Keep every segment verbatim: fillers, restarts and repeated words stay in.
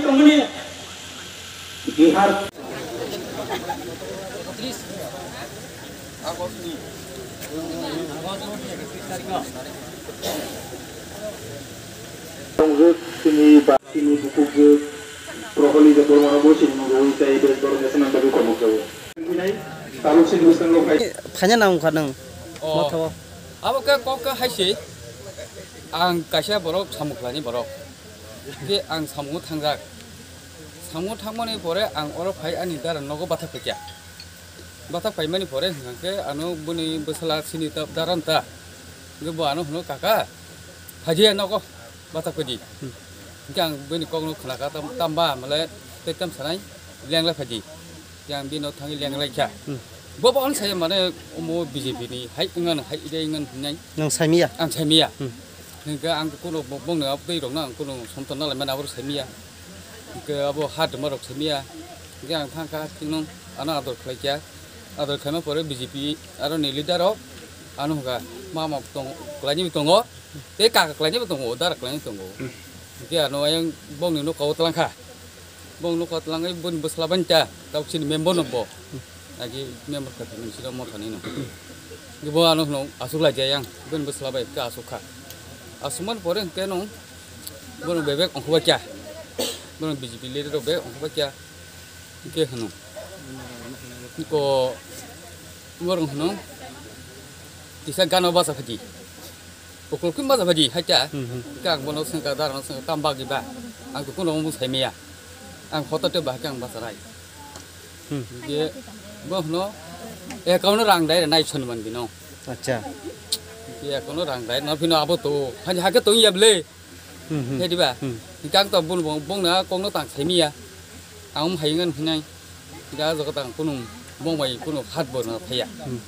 Tongmani Bihar. Tongjak chini ba chini bukukjak Proholi Debbarmano bo chini nugwi tei bes borok nesa nang bagwi khobokjago. Tabuk chini bwskango phai. Phaina nang wngkha nwng. Oh. Motho. Abo khe kok khe hai se. Ang kaisa borok samung khlaini borok. Khe ang samungo thangjak. Samungo thangmani pore ang oro phai ani dara nogo bathak paikha. Bathak paimani pore hwnkha khe ano boni bwsala chini ta-, dara ta. Hwnkhe bo ano hwno, "Kaka, phaidi ya nogo, bathak phaidi." Hmm. Hwnkhe ang bini kokno khwnakha, tam-, tamba male tei tam sanai, "Lenglai phaidi." Hwnkhe ang bini nok thangwi lenglai kha. Hmm. Bo bo ano saya mane omo B J P ni hai wngano hai ide wngano hinai. Nwng saimiya? Ang saimiya. Hmm. Hwnkhe ang kuno bo-, bongni abo twi rokno ang kuno somtonna laimani abo saimiya. Hwnkhe abo ha twma rok saimiya. Hwnkhe ang thangkha chwngno ano ador khlaikha. Ador khlaima pore B J P aroni leader rok ano hwnkha, "Mama tong-, khlainwi tongo, tei kaka khlainwi tongo, dara khlainwi tongo." Hwnkhe ano ayang bongni nokao twlangkha. Bong nokha twlangwi boni bwsla bani ta, tabuk chini member no bo. Agi member kha thani sida mothani no. Bo ano hwno aswk lai jai yang, boni bwsla bai khe aswk kha. Aswk man pore hwnkhe no bono bebek ongkha bai kya. Bono B J P leader rok bebek ongkha bai kya. Hwnkhe hwno. Ko borok hwno kisa gana bacha phaidi. Ukulukhe bacha phaidi hai ta. Hmm, hmm. Hwnkhe ang bono swngkha, darano swngkha, "Tamo bagwi ba?" Ang kuno omo saimiya. Ang hotote ba khe ang bacharai. Hmm. Hwnkhe bo hwno, "Account-o rang dai rwnai," soniman bino. Acha. Hwnkhe account-o rang dai rwna phino abo to. Hani hakhe tong ya bwle. Hmm, hmm. Hedi ba? Hmm. Hwnkhe ang to bun bong, bongna kokno tang saimiya. Ang omo hai wngkha hinai. Hwnkhe ah jaga tang kunu bong bai kunu hat bo rwna thaya. Hmm.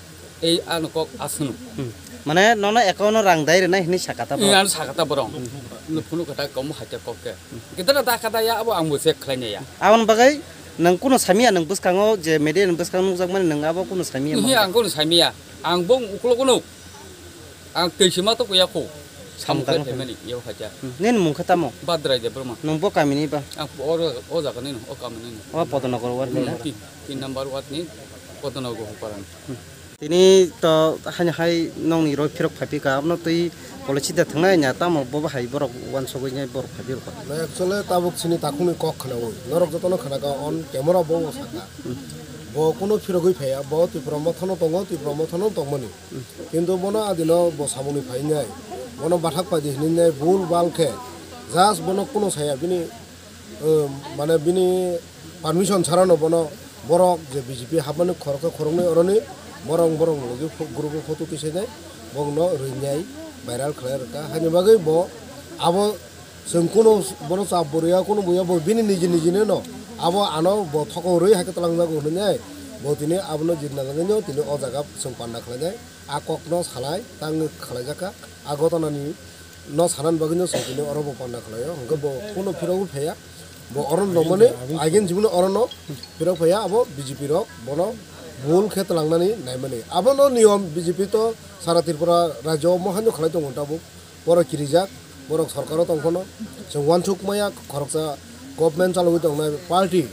Ei ano kok aswkno. Hmm. Mane nono account-o rang dai rwnai hinwi sakha ta borok? Ano sakha ta borok. Hmm. Phunuk kha ta komo hai ta kok khe. Hmm. Hwnkhe dana da kha da ya abo ang bo check khlai nai ya. Aboni bagwi nwng kunu saimiya, nwng bwskango je media ni bwskango nukjakmani nwng abo kunu saimiya? Ihi, ang kunu saimiya. Ang bong uklogo nuk. Ang twi sima to kuya kho. Samung Samung khe tangma phaimani, yau khacha. Hmm. Nini mung khe tamo? Badrai Debbarma. Nwng bo kamini ba? Ang o, o jaga ni, o kamini ni. O Podonogor ward ni na? Hmm, tin, tin number ward ni Podonogor Hupara ni. Hmm. Tini to hani hai nongni roi phirok phaiphika, abono twi policy da thangnai nya, tamo bo bahai borok uansugwi nai borok phaiphirokha. Na actually tabuk chini takhukni kok khwnaui, norok jotono khwnakha on camera bo sakha. Hmm. Bo kuno phirogwi phaiya, bo Tipra Mothano tongo, Tipra Mothano tongmani. Kintu bono adino bo samungni phainai, bono bathak paidi hinwi nai bul bal khe, just bono kuno saya bini, eh, mane bini permission sarano bono borok je B J P hapmani khoroksa khoroknwi oroni borok borok logi pho-, group o photo twi sainai, bongno rwinai viral khlai rwkha. Haini bagwi bo abo chwng kuno bono chap bo rwya, kuno buya bo bini niji nijino no abo ano bo thokong rwi hai khe twlangjago hinwi nai bo tini abono jirna jagwino tini o jaga chwng panda khlainai. A kokno salai tang khlaijak kha, a gotonani no sanani bagwino chwng tini oro bo panda khlaio, hwnkhe bo kuno phirogwi phaiya, bo oro nongmani agin jibino oro no phirok phaiya, abo B J P rok bono bul khe twlangnani naimani. Abono niyom B J P to sara Tripura rajyo o mohano khlai tongo tabuk, borok kirijak, borok sorkaro tongphano, chwng uansuk maya khoroksa government chalogwi tongnai party.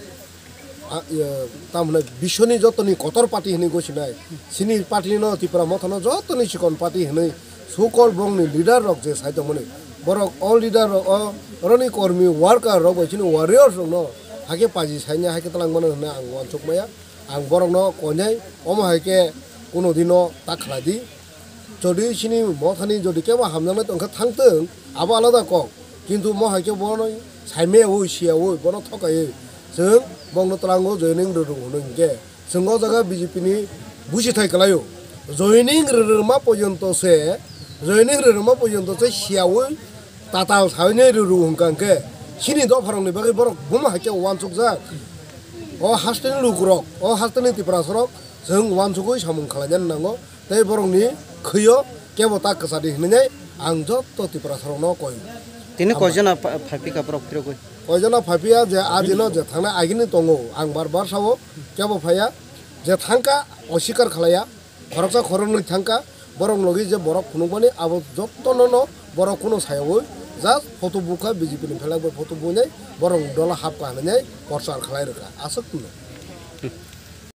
A, iya, tamhwnai biswni jotoni kotor party hinwi gosinai. Chini party no Tipra Mothano jotoni chikon party hinwi sukol bongni leader rok je sai tongmani. Borok o leader rok o, oroni kormi worker rok bai chini warriors rok no hakhe paji saini hakhe twlang mano hinwi ang uansuk maya. Ang borok no koinai omo hai khe kuno dino ta khlai di. Jodi chini mothani jodi kebo hamjaknai tongkha thangtwng, abo alada kok. Kintu mo hai khe bono saimaya oi, siya oi, bono thokaiwi chwng bongno twlango joining rwrw hwnwi hinkhe chwng o jaga B J P ni busithai kwlaio. Joining rwrwma porjonto se, joining rwrwma porjonto se siyaui tatal saui nai rwrw hwnkha hinkhe chini dopharokni bagwi borok bomo hai khe uansukjak. O hasteni lukurok, o hasteni Tiprasarok chwng uansugwi samung khlainani nango. Tei borokni khwio kebo ta kwchadi hinwi ang joto Tiprasarokno koi. Tini hambai. Koijona pha-, phaipika borok phirogwi? Koijona phaipiya je a dino je thangnai agini tongo, ang bar bar sao kebo phaiya, je thangka osikar khlaiya, khoroksa khoroknwi thangka, borok logi je borok phunukmani abo jotono no borok kuno sayaui Just photo bukha B J P ni phelak bai photo bunai borok dolo hapkha hinwi prochar khlai rwkha. Aswk no.